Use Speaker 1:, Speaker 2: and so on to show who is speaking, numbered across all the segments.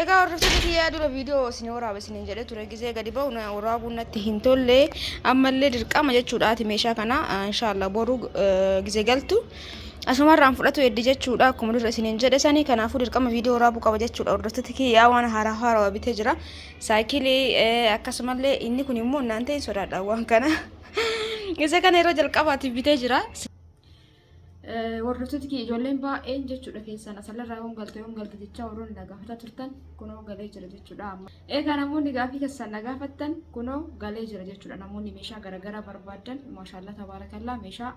Speaker 1: Egaa hordoftoota kiyyaa dura viidiyoo isin waraaba isiniin jedhee ture gizee gadi ba'u na waraabuun natti hin tolle ammallee dirqama jechuudhaati meeshaa kana inshaallah boru gizee galtu asumarraan fudhatu eddi jechuudha akkuma dura isiniin jedhe sanii kanaafuu dirqama viidiyoo waraabuu qaba jechuudha hordoftoota kiyyaa waan haaraa haarawaa bitee jira saayikilii akkasumallee inni kun immoo naan ta'e sodaadha waan kana isa kana yeroo jalqabaatiif bitee jira. Hordoftoota kiyya ijoolleen baay'een jechuudha keessaan asallarraa yoom galte yoom galte jechaa warroonni na gaafataa turtan kunoo galee jira jechuudha amma. Egaa namoonni gaafii keessan na gaafattan kunoo galee jira jechuudha namoonni meeshaa garaagaraa barbaaddan maashaallaa tabaarakallaa meeshaa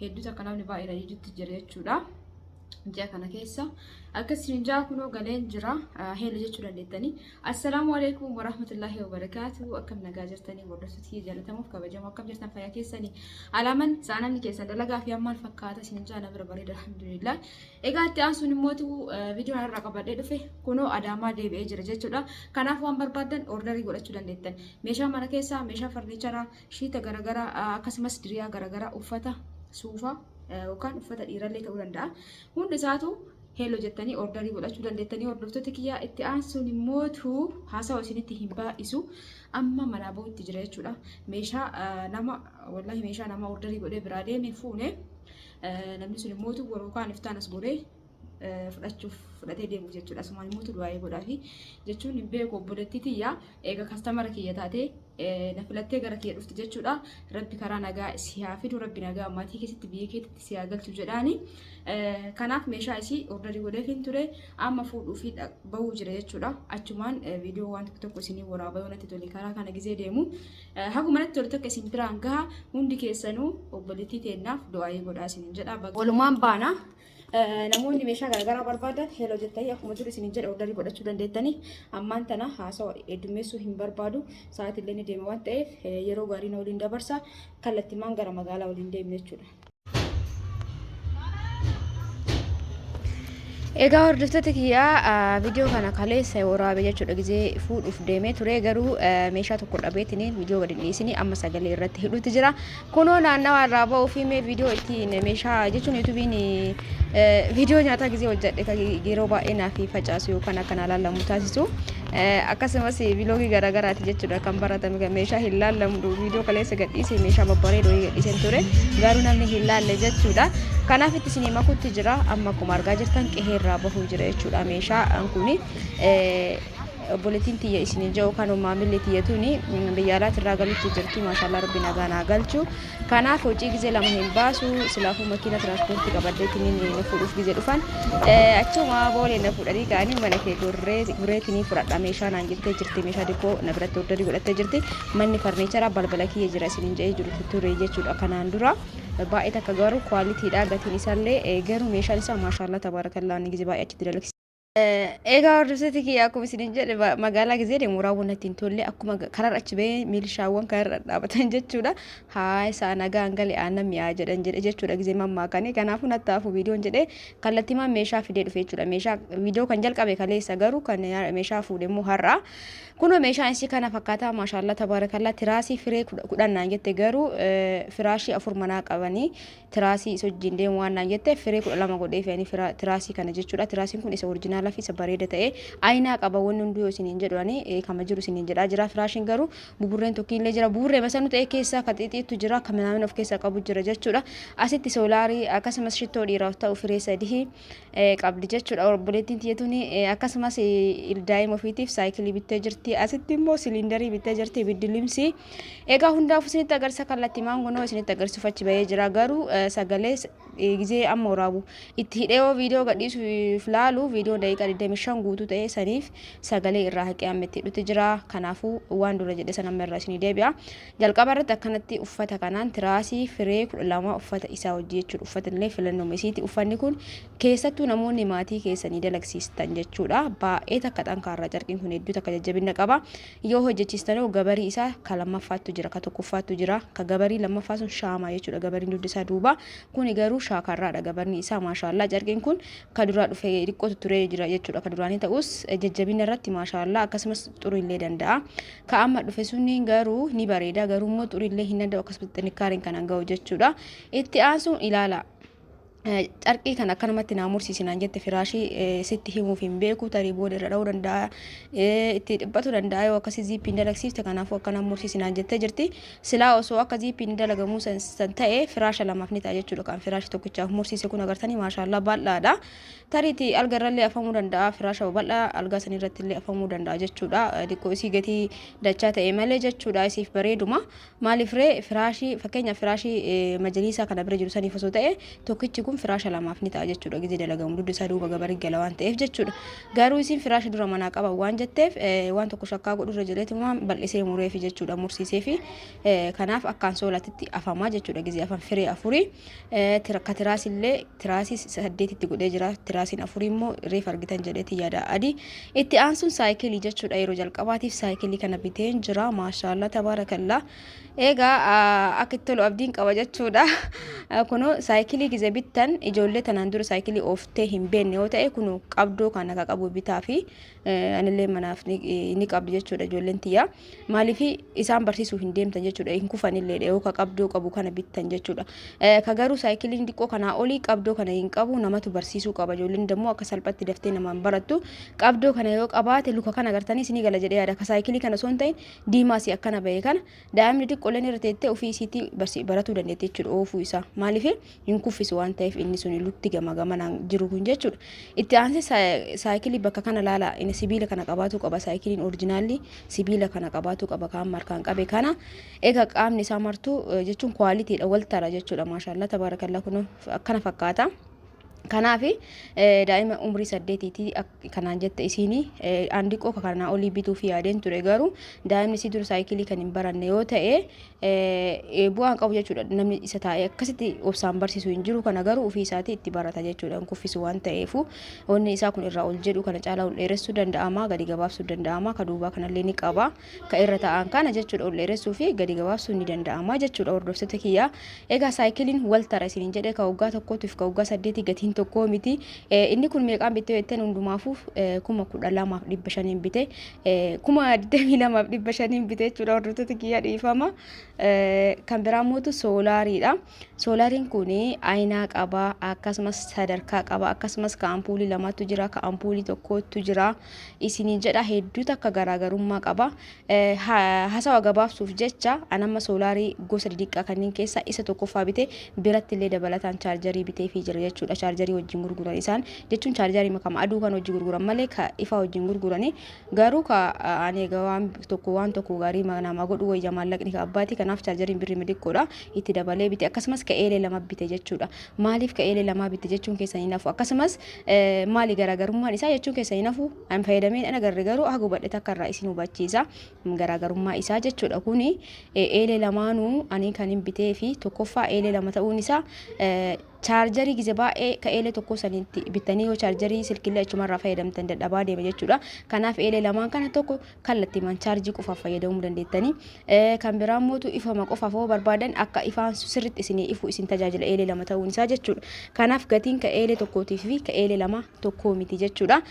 Speaker 1: hedduu takka namni baay'een ajajutti jira jechuudha. Ji'a kana keessa akkasiin ja'a kunoo galeen jira heelu jechuu dandeettanii. Assalaamu alaikum warahmatullahi wabarakaatu. Akkam nagaa jirtanii hordoftoota kiyya jaallatamuuf kabajamoo akkam jirtan fayyaa keessanii alaaman sa'ananni keessan dalagaa fi ammaan fakkaata isin jaala bira bareeda alhamdulillah. Egaa itti aansuun immootu viidiyoo irraa qabadhee dhufe kunoo adaamaa deebi'ee jira jechuudha. Kanaaf waan barbaaddan ordarii godhachuu dandeettan. Meeshaa mana keessaa, meeshaa farniicharaa, shiita garaagaraa akkasumas diriyaa garaagaraa uffata suufaa yookaan uffata dhiirallee ta'uu danda'a. Hundi isaatu Hello jettanii ordarii godhachuu dandeettanii hordoftoota kiyyaa itti aansuun immootu haasawa isinitti hin baay'isu amma manaa bahutti jira jechuudha. Meeshaa nama wallahi meeshaa nama ordarii godhee biraa deeme fuune namni sun immootu boruu kaan iftaan as godhee fudhachuuf fudhatee deemuuf jechuudha. Asumaan immootu du'aa'ee godhaafi jechuun hin beeku obboleettii tiyya eega kastamara kiyya taatee na filattee gara kiyya dhufti jechuudha. Rabbi karaa nagaa si haa fidu, rabbi nagaa maatii keessatti biyya keetitti si haa galchu jedhaani. Kanaaf meeshaa isii ordarii godheefiin ture amma fuudhuu fi bahuu jira jechuudha. Achumaan viidiyoo waan tokko tokko isinii waraaba yoo natti tole karaa kana gizee deemu. Haguma natti tole tokko isin biraan gaha hundi keessanuu obboleettii teennaaf du'aayii godhaa isinin jedha. Walumaan baana. Namoonni meeshaa garaagaraa barbaadan hello jettanii akkuma jiru isinin jedhe ordarii godhachuu dandeettanii ammaan tana haasawa heddummeessuu hin barbaadu sa'aatii illee ni deema waan ta'eef yeroo gaarii na waliin dabarsa kallattimaan gara magaalaa waliin deemne jechuudha. Egaa hordoftoota kiyyaa viidiyoo kana kaleessa waraabe jechuudha gizee fuudhuuf deemee ture garuu meeshaa tokko dhabeetiin viidiyoo gadi hin dhiisini amma sagalee irratti hidhuutti jira. Kunoo naannawa irraa ba'uu fi mee viidiyoo ittiin meeshaa jechuun yuutuubiin viidiyoo nyaataa gizee hojjedhe kan yeroo baay'ee naaf facaasu yookaan akka naa laallamu taasisu. Akkasumas viiloogii garaagaraati jechuudha kan baratame kan meeshaa hin laallamu viidiyoo kaleessa gadhiise meeshaa babbareedoo gadhiiseen ture garuu namni hin laalle jechuudha. Kanaaf itti isinii makutti jira amma akkuma argaa jirtan qe'ee irraa bahuu jira jechuudha meeshaan kuni. Obboleettiin tiyya isinin jedhu kan maamilli tiyya tuni biyya alaati irraa galutti jirti maashaallah rabbi nagaa naa galchu kanaaf hojii gizee lama hin baasu silaafuu makiina tiraanspoortii qabaddeetiniin na fuudhuuf gizee dhufan achuma boolee na fuudhanii ka'anii mana kee gorree gureetinii fudhadha meeshaa naan jettee jirti meeshaa dikkoo na biratti ordarii godhattee jirti manni farniicharaa balbala kiyya jira isinin jedhee jiru ture jechuudha kanaan dura baay'ee takka garuu kwaalitiidha gatiin isaallee garuu meeshaan isaa maashaallah tabaarakallaa inni gizee baay'ee achitti dalagsiisa. Egaa hordoftoota kiyya akkuma isinin jedhe magaalaa gizee deemu raawwan natti hin tolle akkuma kararra achi bahee milishaawwan kararra dhaabatan jechuudha. Haa isaa nagaan gale aannan mi'aa jedhan jedhe jechuudha gizee mammaakanii kanaafuu natti hafu viidiyoon jedhee kallattimaan meeshaa fidee dhufe jechuudha. Meeshaa viidiyoo kan jalqabe kaleessa garuu kan meeshaa fuudhe immoo har'a. Kunoo meeshaan isii kana fakkaataa maashaallaa tabaarakallaa tiraasii firee 10 naan jette garuu firaashii 4 manaa qabanii tiraasii isa wajjin deemu waan naan jette firee 12 godhee fe'anii tiraasii kana jechuudha. Tiraasiin kun isa orijinaalaa fi isa bareeda ta'e ayinaa qaba wanni hunduu yoo isiniin jedhu ani kama jiru isiniin jedhaa jira. Firaashiin garuu buburreen tokkiillee jira. Buburree masanu ta'e keessaa ka xixiittu jira ka minaamin of keessaa qabu jira jechuudha. Asitti soolaarii akkasumas shittoo dhiiraaf ta'u firee 3 qabdi jechuudha. Obboleettiin tiyya tuni akkasumas daa'ima ofiitiif saayikilii bittee jirti. Asitti immoo siliindarii bittee jirti ibiddi limsii. Egaa hundaafuu isinitti agarsiisa kallattimaan kunoo isinitti agarsiisuuf achi bahee jira garuu sagalee gizee amma waraabu itti hidhee yoo viidiyoo gadhiisuuf laalu viidiyoo daqiiqaa 25 guutuu ta'ee saniif sagalee irraa haqee amma itti hidhutti jira kanaafuu waan dura jedhe san amma irraa isinii deebi'a jalqaba irratti akkanatti uffata kanaan tiraasii firee 12 uffata isaa hojii jechuudha uffata illee filannoo isiiti uffanni kun keessattuu namoonni maatii keessanii dalagsiistan jechuudha baay'ee takka xankaarraa carqiin kun hedduu takka jajjabina qaba Yoo hojjechiistan hoo gabarii isaa ka lammaffaattu jira, ka tokkoffaattu jira. Ka gabarii lammaffaa sun shaamaa jechuudha. Gabariin dugda isaa duuba. Kuni garuu shaakarraadha gabarni isaa maashaallaa. Carqiin kun ka duraa dhufe xiqqootu turee jira jechuudha. Ka duraanii ta'us jajjabina irratti maashaallaa akkasumas xurii illee danda'a. Ka amma dhufe sunniin garuu ni bareeda garuu immoo xurii illee hin danda'u akkasumas xinnikkaariin kan hanga'u jechuudha. Itti aansuun ilaala. Carqii kana akkanumatti naa mursiisi naan jette. Firaashii sitti himuuf hin beeku, tarii booda irra dha'uu danda'a, itti dhiphatu danda'a yoo akkasii ziippiin dalagsiifte. Kanaafuu akkana mursiisi naan jettee jirti. Silaa osoo akka ziippiin dalagamuu san ta'e firaasha lamaaf ni ta'a jechuudha. Kan firaashii tokkichaaf mursiise kun agartanii, maashaallaa, bal'aadha. Tariitii alga irrallee afamuu danda'a, firaasha babal'aa algaa san irratti illee afamuu danda'a jechuudha. Xiqqoo isii gatii dachaa ta'e malee jechuudha, isiif bareeduma. Maaliif ree, firaashii fakkeenyaaf firaashii majaliisaa kana bira jiru saniif osoo ta'e tokkichi kun firaasha lamaaf ni ta'a jechuudha. Gizee dalagamu dugda isaa duuba gabari gala waan ta'eef jechuudha. Garuu isin firaasha dura manaa qaban waan jetteef waan tokko shakkaa godhurra jedheetuma bal'isee mureefi jechuudha, mursiiseefi. Kanaaf akkaan soolatitti afamaa jechuudha. Gizee afan firee afurii ka tiraasillee tiraasii saddeetitti godhee jira. Tiraasiin afurii immoo reef argitan jedheeti yaada, adii. Itti aansuun saayikilii jechuudha. Yeroo jalqabaatiif saayikilii kana biteen jira. Maashaallaa, tabaarakallaa. Egaa akka itti tolu abdiin qaba jechuudha. Kunoo saayikilii gize bittan, ijoollee tanaan dura saayikilii ooftee hin beekne yoo ta'e, kunoo qabdoo kana ka qabu bitaa fi anillee manaaf ni qabdi jechuudha ijoolleen tiyya. Maaliif isaan barsiisuu hin deemtan jechuudha, hin kufanillee yoo ka qabdoo qabu kana bittan jechuudha. Ka garuu saayikiliin xiqqoo kanaa olii qabdoo kana hin qabu, namatu barsiisuu qaba. Ijoolleen dammoo akka salphatti daftee namaan barattu. Qabdoo kana yoo qabaate, luka kana agartanii isinii gala jedhee yaada. Ka saayikilii kana osoo hin ta'in diimaasii akkana bahe kana daa'imni xiqqooleen irra teettee ofii isiitii baratuu dandeetti jechuudha oofuu isaa. Maaliif hin kuffisu waan ta'eef inni suni lukti gama gamanaan jiru kun jechuudha. Itti aansee saayikilii bakka kana laala, inni sibiila kana qabaatu qaba. Saayikiliin originaalli sibiila kana qabaatu qaba, kaan markaan qabe kana. Egaa qaamni isaa martuu jechuun qualitydha, wal tara jechuudha. Maashaallaa, tabaarakallaa, kun akkana fakkaata. Kanaaf daa'ima umrii 8tiiti kanaan jette isiini. An xiqqoo kanaa olii bituuf yaadeen ture, garuu daa'imni isii dura saayikilii kan hin baranne yoo ta'e bu'aan qabu jechuudha. Namni isa taa'ee akkasitti obsaan barsiisu hin jiru. Kana garuu ofii isaatii itti barata jechuudha. Hin kuffisu waan ta'eefu wanni isaa kun irraa ol jedhu kana caalaa ol dheeressuu danda'ama, gadi gabaabsuu danda'ama. Ka duubaa kanallee ni qaba. Ka irra taa'an kana jechuudha, ol dheeressuu fi gadi gabaabsuu ni danda'ama jechuudha, hordoftoota kiyyaa. Egaa saayikiliin wal tara isiniin jedhe, ka waggaa 1tiif ka waggaa 8 gatiin tokkoo miti. Inni kun meeqaan bittee jetteen, hundumaafuu 12,500n bite, 22,500n bite jechuudha, hordoftoota kiyyaa, dhiifama. Kan biraa mootu soolaariidha. Soolaariin kun ayinaa qaba, akkasumas sadarkaa qaba, akkasumas ka ampuulii lamatu jira, ka ampuulii tokkotu jira isiniin jedha. Hedduu takka garaagarummaa qaba. Hasawa gabaabsuuf jecha an amma soolaarii gosa didiqqaa kanneen keessaa isa tokkoffaa bite, biratti illee dabalataan chaarjarii biteefii jira jechuudha. Chaarjarii wajjin gurguran isaan jechuun chaarjarii makama aduu kan wajjin gurguran malee ka ifaa wajjin gurgurani. Garuu ka ani egaa waan tokko waan tokko gaarii nama godhu wayya, maallaqni ka abbaati. Kanaaf chaarjariin birrii xiqqoodha, itti dabalee bite. Akkasumas ka eelee lama bite jechuudha. Maaliif ka eelee lamaa bite jechuun keessan hin hafu. Akkasumas maali garaagarummaan isaa jechuun keessan hin hafu. An fayyadameen an agarre, garuu haga hubadhe takka irraa isin hubachiisa garaagarummaa isaa jechuudha. Kuni eelee lamaanuu ani kan hin bitee fi tokkoffaa eelee lama ta'uun isaa chaarjarii gize baay'ee ka eelee tokko sanitti bittanii yoo chaarjarii silkillee achumarraa fayyadamtan dadhabaa deema jechuudha. Kanaaf eelee lamaan kana tokko kallattiimaan chaarjii qofaaf fayyadamuu dandeettanii. Kan biraa mootu ifama qofaaf yoo barbaadan akka ifaan sirriitti isinii ifu isin tajaajila eelee lama ta'uun isaa jechuudha. Kanaaf gatiin ka eelee tokkootii fi ka eelee lama tokkoo miti jechuudha.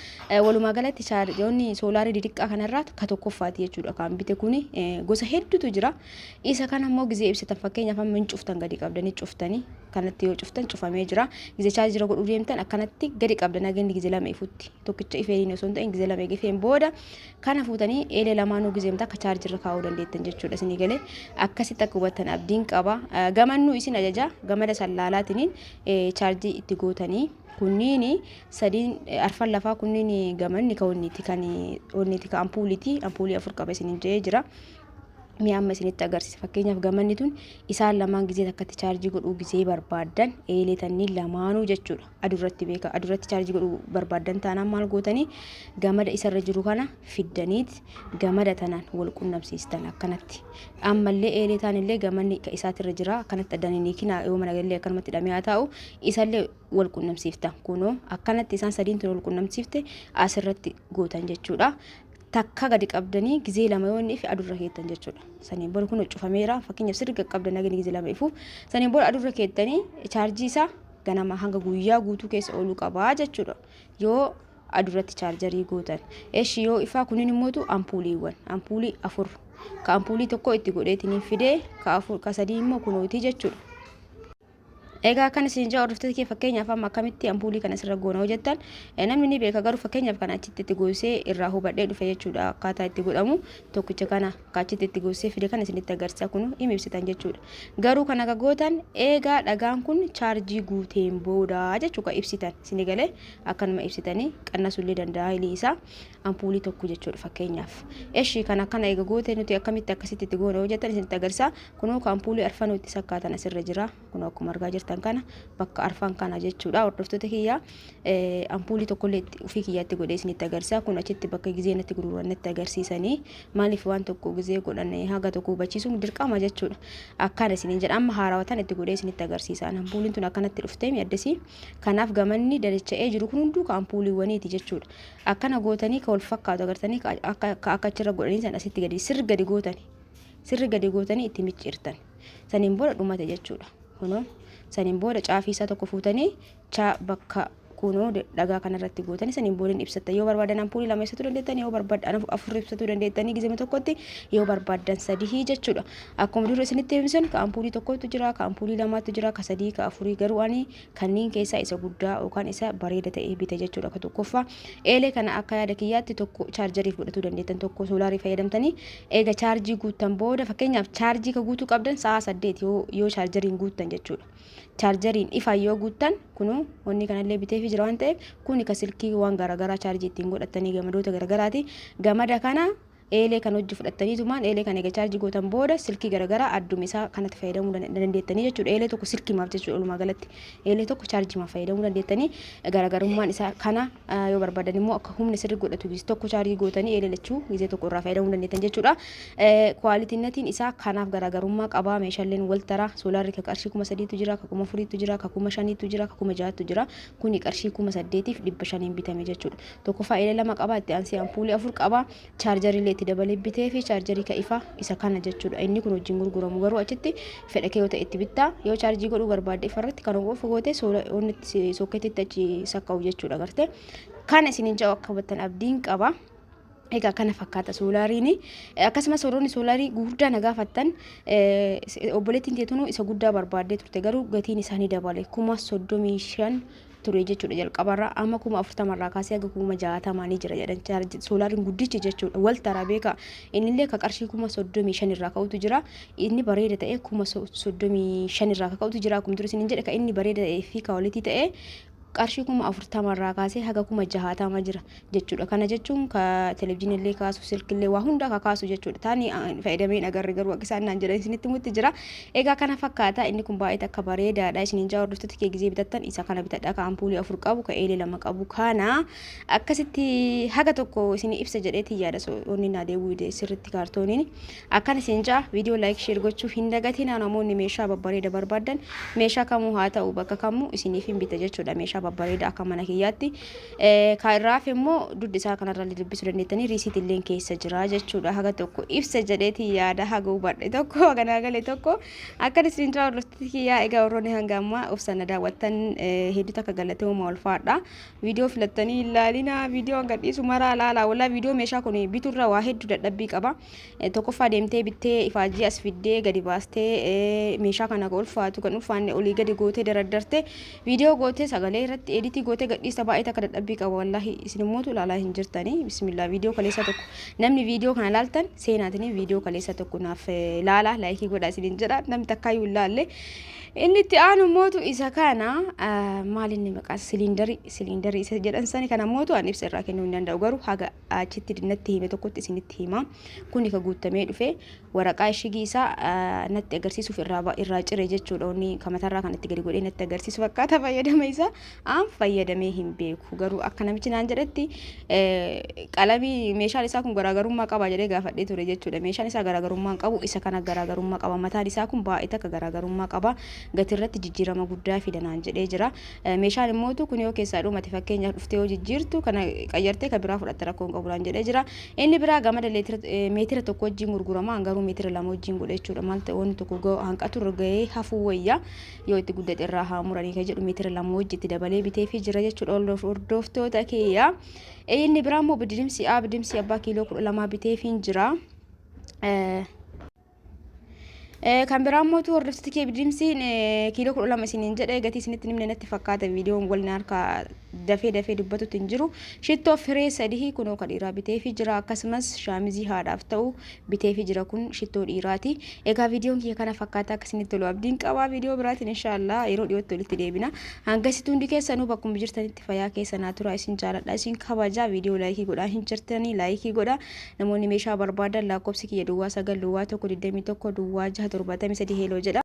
Speaker 1: Walumaa galatti chaarjoonni soolaarii didiqqaa kanarraa ka tokkoffaati jechuudha. Kan bite kuni gosa hedduutu jira. Isa kana immoo gizee ibsitan, fakkeenyaaf amma hin cuftan, gadi qabdanii cuftanii, kanatti yoo cuftan cufamee jira. Gizee chaarjira godhuu deemtan akkanatti gadi qabdan, haga gizee lama ifutti, tokkicha ifeeniin osoo hin ta'in gizee lama ifeen booda kana fuutanii eelee lamaanuu gizee akka chaarjirra kaa'uu dandeettan jechuudha. Isinii galee akkasitti akka hubattan abdiin qaba. Gamannuu isin ajaja gamada sallaalaatiniin chaarjii itti gootanii, kunniin sadiin arfan lafaa kunniin gamanni ka wanniiti, kan wanniiti, ka ampuuliiti. Ampuulii afur qaba isiniin jedhee jira. Mi'a amma isinitti agarsiisa. Fakkeenyaaf gamanni tun isaan lamaan gizee takkatti chaarjii godhuu gizee barbaaddan, eelee tanniin lamaanuu jechuudha. Adurratti beeka. Adurratti chaarjii godhuu barbaaddan taanaan maal gootanii? Gamada isarra jiru kana fiddaniit gamada tanaan wal qunnamsiistan akkanatti. Ammallee eelee taanillee gamanni isaatirra jira, akkanatti addaan hin hiikinaa, yoo mana gallee akkanumatti hidhamee haa taa'u, isallee wal qunnamsiiftan. Kunoo akkanatti isaan sadiin tun wal qunnamsiifte asirratti gootan jechuudha. Takka gadi qabdanii gizee lama yoo inni ife adurra keettan jechuudha. Saniin booda kun cufameera. Fakkeenyaaf sirri qaqqabdan haga gizee lama ifuuf. Saniin booda adurra keettanii chaarjii isaa ganama hanga guyyaa guutuu keessa ooluu qabaa jechuudha. Yoo adurratti chaarjarii gootan. Eshi, yoo ifaa kunniin immootu ampuuliiwwan ampuulii afur, ka ampuulii tokko itti godheetiin fidee, ka afur, ka sadii immoo kunooti jechuudha. Egaa akkan isin jaa hordoftoota kee, fakkeenyaaf amma akkamitti ampuulii kana sirra goona hojjettan namni ni beeka, garuu fakkeenyaaf kana achitti itti goosee irraa hubadhee dhufe jechuudha. Akkaataa itti godhamu tokkicha kana akka achitti itti goosee fide kana isinitti agarsiisa. Kun him ibsitan jechuudha. Garuu kana ka gootan eegaa dhagaan kun chaarjii guuteen booda jechuu ka ibsitan isin galee akkanuma ibsitanii qannasullee danda'a ilii isaa ampuulii tokko jechuudha fakkeenyaaf. Eshi kana akkana eega goote nuti akkamitti akkasitti itti goona hojjetan isinitti agarsiisa. Kunoo ka ampuulii arfanuu itti sakkaatan asirra jira. Kun akkuma argaa jirtan kana bakka arfan kana jechuudha. Hordoftoota kiyya, ampuulii tokkollee ofii kiyyaatti godhee isinitti agarsiisa. Kun achitti bakka gizee natti gurguran natti agarsiisanii, maaliif waan tokko gizee godhan haga tokko hubachiisuun dirqama jechuudha. Akkana isiniin jedha, amma haarawatan itti godhee isinitti agarsiisa. Ampuuliin tun akkanatti dhuftee mi'addisii. Kanaaf gamanni dacha'ee jiru kun hunduu ka ampuuliiwwaniiti jechuudha. Akkana gootanii ka wal fakkaatu agartanii akka akka achirra godhanii san asitti gadi sirri gadi gootanii sirri gadi gootanii itti micciirtan. Saniin booda dhumate jechuudha. Kunoo saniin booda caafii isaa tokko fuutanii chaa bakka kunoo dhagaa kanarratti gootanii saniin booda ni ibsattan. Yoo barbaadan ampuulii lama ibsatuu dandeettanii, yoo barbaadan afur ibsatuu dandeettanii gizema tokkotti, yoo barbaadan sadii jechuudha. Akkuma dura isinitti himsan, ka ampuulii tokkotu jira, ka ampuulii lamaatu jira, ka sadii, ka afurii, garuu ani kanneen keessaa isa guddaa yookaan isa bareeda ta'e bite jechuudha. Ka tokkoffaa eelee kana akka yaada kiyyaatti tokko chaarjariif godhatuu dandeettan, tokko soolaarii fayyadamtanii eega chaarjii guuttan booda. Fakkeenyaaf chaarjii ka guutuu qabdan sa'a 8 yoo chaarjariin guuttan jechuudha. Chaarjariin ifaan yoo guuttan, kunuu wanni kanallee biteefii jira waan ta'eef, kuni ka silkii waan garaagaraa chaarjii ittiin godhatanii gamadoota garaagaraati. Gamada kana eelee kan hojii fudhattaniitumaan eelee kana eega chaarjii gootan booda silkii garaagaraa adduma isaa kanatti fayyadamuu dandeettanii jechuudha. Eelee tokko silkiimaaf jechuudha, walumaa galatti. Eelee tokko chaarjiimaaf fayyadamuu dandeettanii garaagarummaan isaa kana. Yoo barbaadan immoo akka humna sirri godhatu gizee tokko chaarjii gootanii eelee lachuu gizee tokko irraa fayyadamuu dandeettan jechuudha. Kwaalitinnatiin isaa kanaaf garaagarummaa qaba. Meeshaaleen wal tara. Soolaarri ka qarshii 3000tu jira, ka 4000tu jira, ka 5000tu jira, ka 6000tu jira. Kuni qarshii 8500n bitame jechuudha. Tokkoffaa eelee lama qaba, itti aansee ampuulii afur qaba. Chaarjarii illee itti dabalee bitee fi chaarjarii ka ifaa isa kana jechuudha. Inni kun wajjin gurguramu, garuu achitti fedha kee yoo ta'e itti bittaa. Yoo chaarjii godhuu barbaadde ifarratti kan qofa goote sooketitti achi sakka'u jechuudha gartee. Kana isiniin jedhu akka hubattan abdiin qaba. Egaa kana fakkaata soolaariin. Akkasumas warroonni soolaarii gurguddaa na gaafattan, obboleettiin teetunuu isa guddaa barbaaddee turte, garuu gatiin isaanii dabale. 35,000 ture jechuudha jalqabarraa, amma 40,000rraa kaasee haga 60,000 ni jira jedhan soolaariin guddichi jechuudha. Wal taraa beeka, innillee ka qarshii 35,000 irraa ka'utu jira, inni bareeda ta'e 35,000 irraa ka'utu jira. Akkuma ture isiniin jedhe, ka inni bareeda ta'ee fi kaawwalitii ta'e qarshii 40,000rraa kaasee haga 60,000 jira jechuudha. Kana jechuun ka televizyiinii illee kaasu, silkillee waa hunda ka kaasu jechuudha. Taani fayyadamee hin agarre, garuu akka isaan naan jedhan isinitti mutti jira. Egaa kana fakkaata, inni kun baay'ee takka bareedaadha. Isiniin jaa, hordoftoota kee, gizee bitattan isa kana bitadha, ka ampuulii afur qabu, ka eelee lama qabu kana. Akkasitti haga tokko isin ibsa jedheetii yaada, onni naa deebi'u sirritti kaartooniin. Akkan isin jaa, viidiyoo like, share gochuu hin dagatinaa. Namoonni meeshaa babbareeda barbaaddan, meeshaa kamuu haa ta'u, bakka kamuu isiniif hin bita jechuudha, meeshaa babbareeda akka mana kiyyaatti. Kan irraa hafe immoo duddi isaa kanarra dubbisuu dandeettanii, riisiit illee keessa jira jechuudha. Haga tokko ibsa jedheetii yaada, haga hubadhe tokko, haga naa gale tokko akkan isin jaa, hordoftoota kiyyaa. Egaa warroonni hanga ammaa obsaan na daawwattan hedduu takka galatooma, ulfaadha. Viidiyoo filattanii ilaalina, viidiyoo hanga dhiisu maraa ilaalaa. Walaa viidiyoo meeshaa kun biturra waa hedduu dadhabbii qaba. Tokkoffaa deemtee bittee, ifaajii as fiddee gadi baastee, meeshaa kana kan ulfaatu kan ulfaanne olii gadi gootee daraddarte, viidiyoo gootee, sagalee irratti editii gootee gadhiista, baay'ee takka dadhabbii qaba wallaahi. Isin immootu ilaalaa hin jirtanii. Bismillah, viidiyoo kaleessa tokko namni viidiyoo kana ilaaltan seenaatanii viidiyoo kaleessa tokko naaf ilaalaa, laayikii godhaa isiniin jedha, namni takkaayyuu hin laalle. Inni itti aanu mootu isa kana, maal inni maqaa, siliindarii isa jedhan sani. Kana mootu an ibsa irraa kennuu hin danda'u, garuu haga achitti natti hime tokkotti isinitti hima. Kuni ka guutamee dhufe waraqaa ishigii isaa natti agarsiisuuf irraa cire jechuudha. Inni kamatarraa kanatti gadi godhee natti agarsiisuuf akkaataa fayyadama isaa aan fayyadamee hin beeku. Garuu akka namichi naan jedhetti qalamii meeshaan isaa kun garaagarummaa qaba jedhee gaafadhee ture jechuudha. Meeshaan isaa garaagarummaa hin qabu, isa kana garaagarummaa qaba. Mataan isaa kun baay'ee takka garaagarummaa qaba. Gati irratti jijjiirama guddaa fida naan jedhee jira. Meeshaan immootu kun yoo keessaa dhumate, fakkeenyaaf dhuftee yoo jijjiirtu kana qayyartee kan biraa fudhatte, rakkoo hin qabu naan jedhee jira. Inni biraa gamada meetira 1 wajjin gurgurama, garuu meetira 2 wajjin godhe jechuudha. Maal ta'e, wanni tokko hanqatu irra gahee hafuu wayya. Yoo itti guddate irraa haa muranii kan jedhu meetira 2 wajji itti dabalee bitee fi jira jechuudha, hordoftoota kiyya. Inni biraa immoo bidimsi abbaa kiiloo 12 bitee fi jira. Kan biraa immoo hordoftoota kee bidimsiin kiiloo 12 isiniin jedhe gatii isinitti himne natti fakkaata, viidiyoon waliin harka dafee dafee dubbatutti hin jiru. Shittoo firee sadii kunoo kan dhiiraa biteefi jira, akkasumas shaamizii haadhaaf ta'u biteefi jira, kun shittoo dhiiraati. Egaa viidiyoon kiyya kana fakkaata, akka isinitti tolu abdiin qabaa. Viidiyoo biraatiin inshaallah yeroo dhiyootti walitti deebina. Hangasitti hundi keessanuu bakkuma jirtanitti fayyaa keessa naa tura, isin jaaladha, isin kabajaa. Viidiyoo like godhaa hin jirtanii, like godhaa. Namoonni meeshaa barbaadan lakkoofsi kiyya 0901 21 06 73 hello jedha.